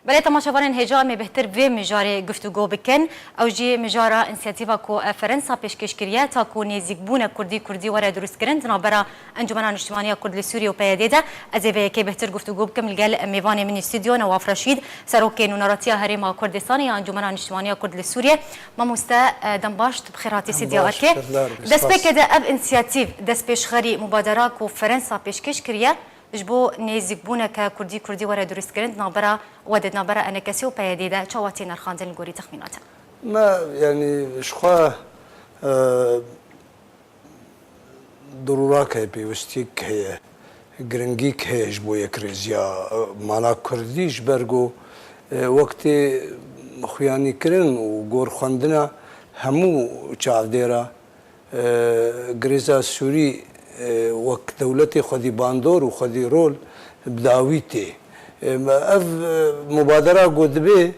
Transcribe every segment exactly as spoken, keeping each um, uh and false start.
Belê temaşevanên hêja, em ê bêhtir vê mijarê guftûgo bikin. Ew jî mijara însiyatîva ku Ferensa pêşkêş kiriye, ta ku nêzîkbûnek Kurdî-Kurdî were dirustkirin di navbera Encûmena Niştimanî ya Kurd li Sûriyê û P Y D de. Ez ê vê yekê bêhtir guftûgo bikim li gel mêvanê min ê stûdyo, Newaf Reşîd, Serokê Nûneratiya Herêma Kurdîstanê ya Encûmena Niştimanî ya Kurd li Sûriyê. Mamoste, e, dem baş, tu bi xêr hatî stûdyoya erkê. Destpêkê de ev însiyatîv, destpêşxerî, mubadera ku Ferensa pêşkêş kiriye, ji bo nêzîkbûneke Kurdî-Kurdî were dirustkirin di navbera we de, di navbera E N K Sê û P Y D de çawa tê nirxandin li gorî texmîna te? Me, yanî, ji xwe, e, dirûrak heye, pêwistîk heye, giringîk heye ji bo yekrêziya, e, mala Kurdî, ji ber ku, e, wek tê xuyanîkirin û gorxwendina hemû çavdêra, e, Girêza Sûrî, e, wek dewletê xwedî bandor û xwedî rol bi dawî tê. E, me ev, e, mubadera ku dibê,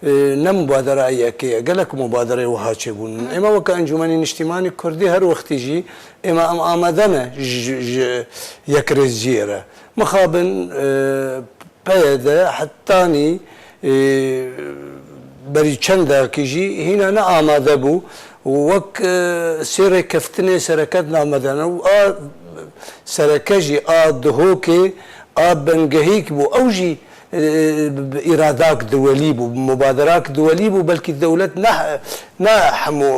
e, ne mubadera yekê ye. Gelek mubaderê wiha çêbûn. Ême weke Encûmenê Niştîmanî Kurdî her wextî jî ême em amade ne ji, ji yekrêziyê re. Mixabin, e, P Y D hetanî, e, berî çendakî jî hîna ne amade bû û wek, e, sê rêkeftinê sereke di nav me de ne û a sereke jî a Duhokê a bingehîk bû. Ew jî, e, bi îradak duwelî bû, bi mubaderak duwelî bû, belkî dewlet ne, ne hemû,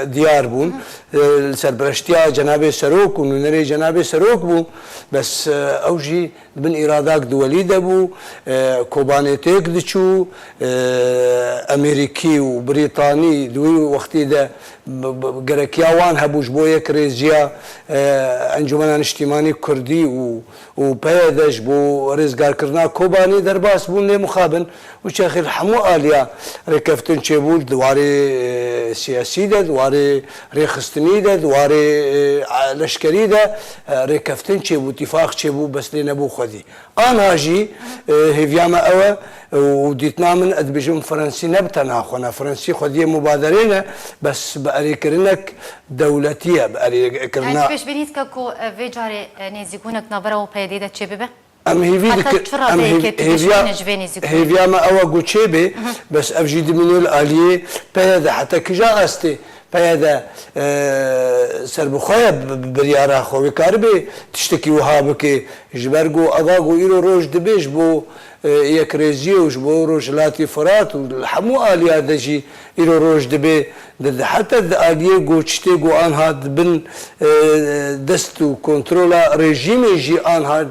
e, diyar bûn. E, li serbireştiya Cenabê Serok û nûnerê Cenabê Serok bû. Bes, e, ew jî di bin îradak duwelî de bû, e, Kobanê têk diçû, e, Amerîkî û Brîtanî di wî wextî de b-, b-, gerekiya wan hebû ji bo yekrêziya, e, Encûmena Niştîmanî Kurdî û, û P Y D ji bo rêzgarkirina Kobanê derbas bûn, lê mixabin û çaxî li hemû aliya rêkeftin çêbû, di warê, e, siyasî de, di warê rêxistinî de, di warê, e, leşkerî de, e, rêkeftin çêbû, tîfaq çêbû, bes lê nebû xwedî. Anha jî, e, hêviya me ew e, û dîtina min, ez dibêjim, Fransî ne bi tena xwe ne. Fransî xwediyê mubaderê ne, bes bi erêkirinek dewletî ye, bi erêkirina. Yani pêşbînî dike ku, e, vê carê, e, nêzîkbûnek navbera we û P Y D'ê de çêbibe? Em hêvî Heta dikin, çi em radeyekê hêv-, tu hêviya, dişkîne ji vê nêzîkbûnê? Hêviya me ew e ku çêbê, bes ev jî dimîne li aliyê P Y D heta kija astê. P Y D, e, serbixwe ye, bi, bi biryara xwe wê karibê tiştekî wiha bike. Ji ber ku eva ku îro roj dibê ji bo, e, yekrêziyê û ji bo Rojhilatî Firat û li hemû aliya de jî îro roj dibê, di, di, heta di aliyê ku çitê ku anha di bin, e, dest û kontrola rejîmê jî anha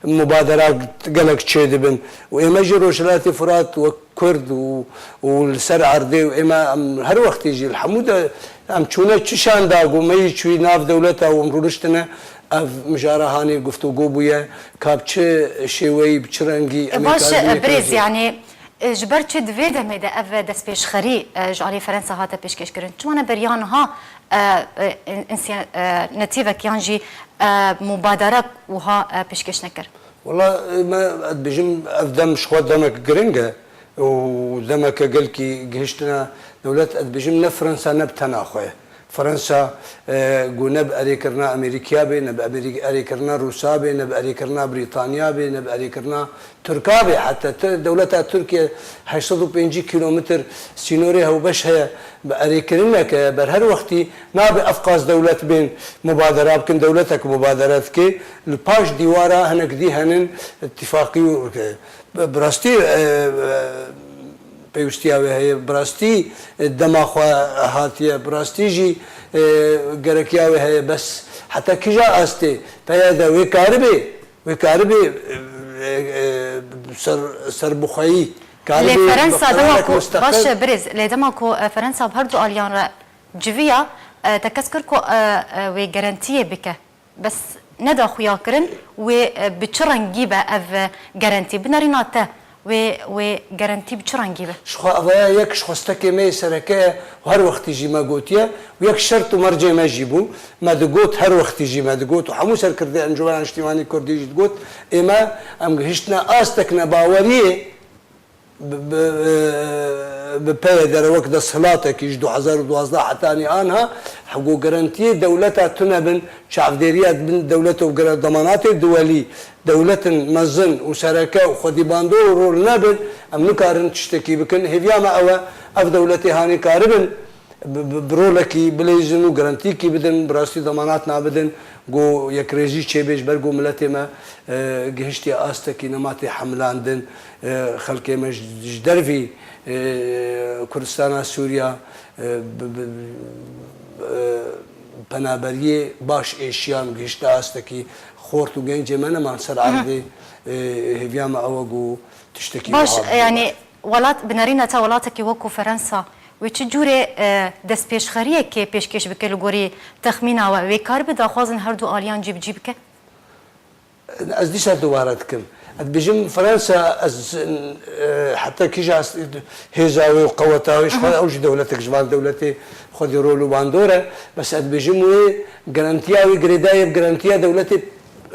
mubadera gelek çêdibin. Û ême jî Rojhilatê Firat wek Kurd û, û li ser erdê û ême em her wextî jî li hemû de em çûne çi şanda ku me yî çûyî nav dewleta û em rûniştine ev mijara hanê guftûgo bûye ka bi çi şêweyî, bi çi rengî em ê Baş, karibî e, birêz, yekrêziyê. Yani, e, ji ber çi di vê demê de ev destpêşxerî, e, ji alî Ferensa hate pêşkêşkirin? Çima ne beriya niha, e, e, in-, insiya-, e, netîvek yan jî, e, mubaderek wiha, e, pêşkêş nekir? Wela, e, me, ez dibêjim, ev dem ji xwe demek giring e û demeke gelkî gihiştine dewlet, ez dibêjim, ne Fransa ne bi tena xwe ye. Fransa, e, ku ne bi erêkirina Amerîkiya bê, ne bi Amerîk-, erêkirina Rûsa bê, ne bi erêkirina Brîtaniya bê, ne bi erêkirina Tirka bê. Heta ti-, dewleta Tirkiye heşt sed û pêncî kîlometr sînorê hewbeş heye, bi erêkirineke ber her wextî nabe ev qas dewlet bên mubadera bikin, dewletek mubadere dike, li paş dîwara hinek dî henin, îtîfaqî û, e, bi, bi rastî, e, e, pêwîstiya wê heye, bi rastî, e, dema xwe hatiye, bi rastî jî, e, gerekiya wê heye, bes heta kîja astê P Y D wê karibê, wê karibê, e, e, ser, serbixweyî, karibê Lê Ferensa bi dema qerarek ku, musteqil. Baş e, birêz, lê dema ku, e, Ferensa bi her du aliyan re civiya, e, te kes kir ku, e, e, wê garantiyê bike. Bes neda xuya kirin, wê, e, bi çi rengî be ev, e, garantî? Bi nerîna te wê, wê garantî bi çi rengî be? Ji xwe ev ye, yek ji xwestekê me yê sereke ye û her wextî jî me gotiye û yek şert û mercê me jî bû. Me digot, her wextî jî me digot û hemû serkirdê Encûmena Niştîmanî Kurdî jî digot, ême em gihiştine astek nebaweriyê, bi, bi, bi P Y D re wek desthilatekî ji du hezar û duwazdeh hetanî anha, hego garantiyê dewleta tune bin, çavdêriya bin dewlet û gere-, demanatê duwelî, dewletin mezin û sereke û xwedî bandor û rol nebin, Em nikarin tiştekî bikin. Hêviya me ew e, ev dewletê hanê karibin bi, bi, bi rolekî bileyzin û garantîkî bidin, bi rastî demanatna bidin, ku yekrêzî çêbê, ji ber ku miletê me, e, gihiştiye astekî nematê hemilandin, e, xelkê me ji, ji dervî, e, Kurdistana Sûriya, e, bi, bi, e, penaberiyê baş êşiyan, gihişte astekî xort û gencê me neman ser erdê, e, hêviya me ew e ku tiştekî Baş, wiha bibe. Yani, welat, bi nerîna te welatekî wekû Ferensa, wê çi cûrê, e, destpêşxeriyekê pêşkêş bike li gorî texmîna we? Wê karibe daxwazên her du aliyan cîbicî bike? Ez dîsa dubare dikim. Ez dibêjim Fransa, ez, e, heta kîja hêza wê û qeweta wê, ji xwe ew jî dewletek ji van dewletê xwedî rol û bandor e. Bes ez dibêjim wê garantiya wê girêdayî ye bi garantiya dewletê, e,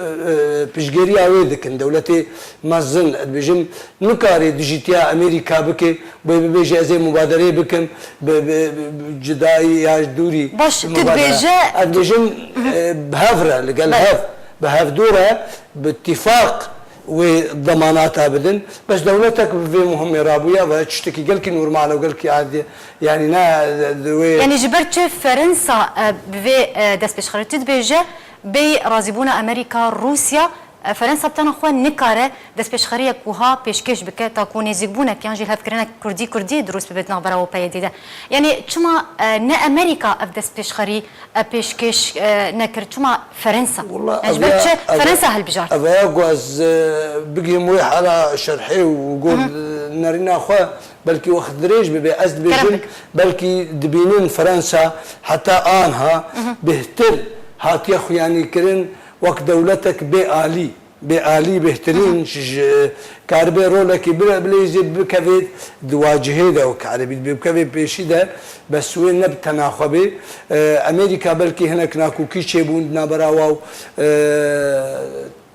e, piştgêriya wê dikin. Dewletê mezin, ez dibêjim, nikarê dijîtiya Amerîka bike, wê bibêje ez ê mubaderê bikim, bi, bi, bi, bi cidayî ya dûrî Baş, tu mubadere. dibêje- Ez dibêjim, e, bi hev re, li gel Belê. hev. Bi hevdû re, bi îtîfaq wê demanata bidin. Bes dewletek bi vê muhimê rabûya ve tiştekî gelkî normal e û gelkî adî ye. Yanî ne, di wê Yanî ji ber çi Ferensa, e, bi vê, e, destpêşxerî tu dibêje, bêyî razîbûna Amerîka, Rûsya, e, Ferensa bi tena xwe nikare destpêşxeriyek wiha pêşkêş bike, ta ku nêzîkbûnek yan jî hevkirinek Kurdî-Kurdî dirust bibe di navbera O P Y D de. Yanî çima, e, ne Amerîka ev destpêşxerî e, pêşkêş, e, nekir. Çima Ferensa? Wela, Yani, ji ev ber ya, çi ev, Ferensa hilbijart? Ev ya ku ez, e, bigihim wê hala şerhê û got, e, nerîna xwe, belkî wext dirêj bibe. Ez Kerem dibêjim, bik. belkî dibînin Ferensa heta anha bêhtir hatiye xuyanîkirin wek dewletek bê alî. Bê alî, bêhtirîn, ji, ji, karibe rolekî bile, bileyzê bikevê di wacihê de, wek erebî dibê, bikevê pêşî de, bes wê ne bi tena xwe bê. E, Amerîka belkî hinek nakokî çêbûn di navbera wa û, e,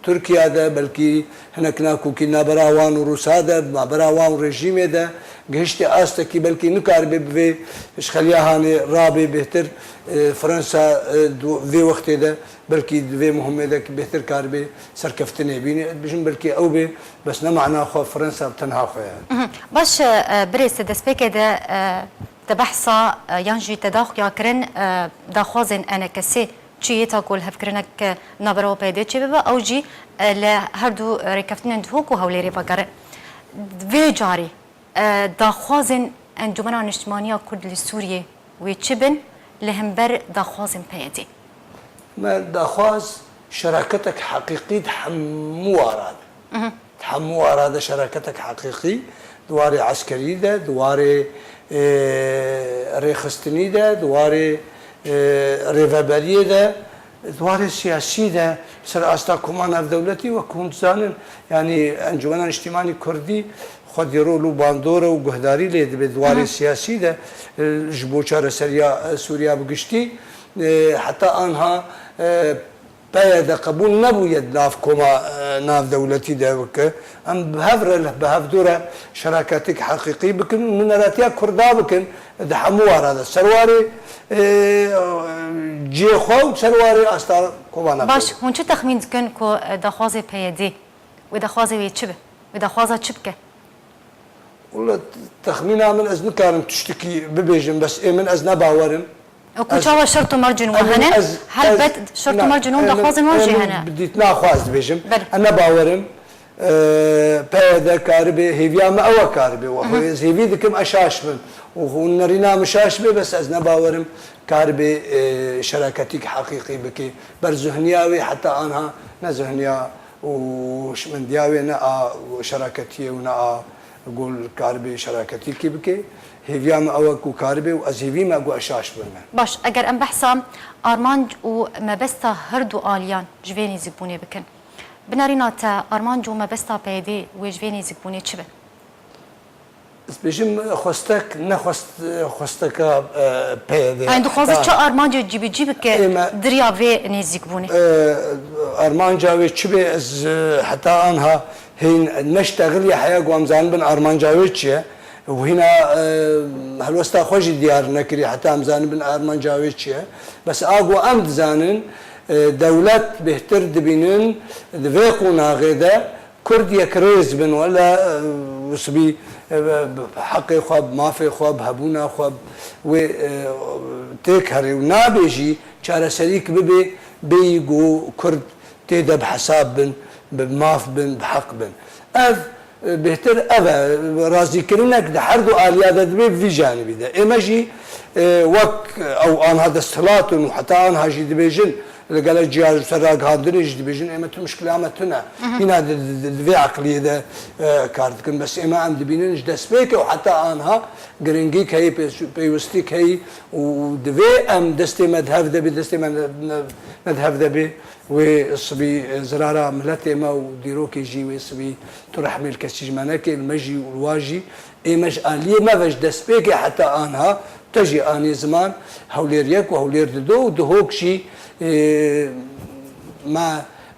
Tirkiye de, belkî hinek nakokî navbera wan û Rûsa de, navbera wan û rejîmê de, gihiştê astekî belkî nikaribe bi vê ji xeliya hanê rabê bêhtir, e, Fransa, e, di vê wextê de Belkî di vê muhimê de ki bêhtir karibê serkeftinê bînê. Ez dibêjim belkî ew bê, bes ne mana xwe Fransa bi tenha xwe ye. Mhm. Baş e, birêz, te destpêkê de e, te behsa e, yan jî te daxuya kirin e, daxwazên enekesê çi yê ta ku li hevkirinek e, navbera O P Y D çêbibe, ew jî e, li her du rêkeftinên Duhok û Hewlêrê vegere. Vê carî E, daxwazên Encûmena Niştimanî ya Kurd li Sûriyê wê çi bin li hember daxwazên P Y D? Me daxwaz şeraketek heqîqî di hemû ara de. Di hemû ara de şeraketek heqîqî di warê eskerî de, di warê, e, rêxistinî de, di warê, e, rêveberiyê de, di warê siyasî de, ser asta koma navdewletî, wek hûn dizanin, yanî Encûmena Niştimanî Kurdî xwedî rol û bandor e û guhdarî lê dibe di warê siyasî de, e, ji bo çareseriya, e, Sûriya bi giştî. E, heta anha, e, P Y D qebûl nebûye di nav koma, e, navdewletî de bike. Em bi hev re, bi hevdû re şeraketîk heqîqî bikin û mineratiya Kurda bikin di hemû wara de. Ser warê, e, cihê xwe û ser warê asta koma navdewletî. Baş, hûn çi texmîn dikin ku, e, daxwazê P Y D, wê daxwazê wê çi be? Wê daxwaza çi bike? Wela, texmîna min, ez nikarim tiştekî bibêjim, bes ê min, ez ne bawer im. Ku çawa şert û mercên wan hene, helbet şert û mercên wan, daxwazên wan jî hene. Bi dîtina xwe ez dibêjim. Belê. Ez ne bawer im, e, P Y D karibe, hêviya me ew e karibe. Wa xwe ez hêvî dikim, ez şaş bim. Û hûn nerîna min şaş be, bes ez ne bawer im karibe, e, şeraketîk heqîqî bike. Ber zihniya wê heta anha ne zihniya û şimendiya wê ne a şeraketiyê û ne a gol karibê şeraketîkê bike. Hêviya me ew e ku karibe û ez hêvî me ku ez şaş bime. Baş, eger em behsa armanc û mebesta her du aliyan ji vê nêzîkbûnê bikin, bi nerîna te armanc û mebesta P Y D wê ji vê nêzîkbûnê çi be? Ez bêjim xwestek, ne xwest-, xwesteka, e, P Y D. Em dixwazin çi armancê cîbicî bike diriya vê nêzîkbûnê? E, armanca wê çi be, ez, e, heta anha hîn neştexiliye heya ku em zanibin armanca wê çi ye. Û hîna, e, helwesta xwe jî diyar nekiriye heta em zanibin armanca wê çi ye. Bes a ku em dizanin, e, dewlet bêhtir dibînin, di vê qonaxê de Kurd yekrêz bin, wela, e, Û sibî, e, bi heqê xwe, bi mafê xwe, bi hebûna xwe wê, e, têk herê û nabê jî çareserîk bibe, bêyî ku Kurd tê de bi hesab bin, bi maf bin, bi heq bin. Ev, e, bêhtir ev e, razîkirinek di her du aliya de dibe, bi vî janibî de. Ême jî, e, wek ew anha desthilat in û heta anha jî dibêjin, li gelek cihê ji ser ragihandinê jî dibêjin, ême tu muşkila me tune. Hîna di, di, di, di vê eqliyê de, e, kar dikin. Bes ême em dibînin ji destpêkê û heta anha giringîk heyî, pê-, peywistîk heyî û divê em destê me di hev de bê, destê me ne, ne, ne di hev de bê. Wê sibî, e, zirara miletê me û dîrokê jî wê sibî tu rehmê li kesî ji me nekê, li me jî û li wa jî. Ême ji aliyê me ve ji destpêkê heta anha, te jî anî ziman, Hewlêr yek û Hewlêr dido û Duhok jî, e, me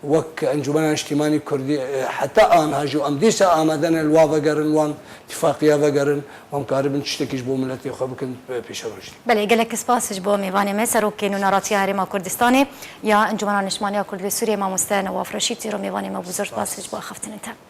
wek Encûmena Niştîmanî Kurdî, e, heta anha jî û em dîsa amade ne li wa vegerin, wan tifaqiya vegerin, wan karibin tiştekî ji bo miletê xwe bikin, e, pêşerojî. Belê, gelek spas ji bo mêvanê me, Serokê Nûneratiya Herêma Kurdistanê ya Encûmena Niştîmaniya Kurdî li Sûriyê, Mamoste Newaf Reşîd, îro mêvanê me bû. Zor spas ji bo axaftinê te.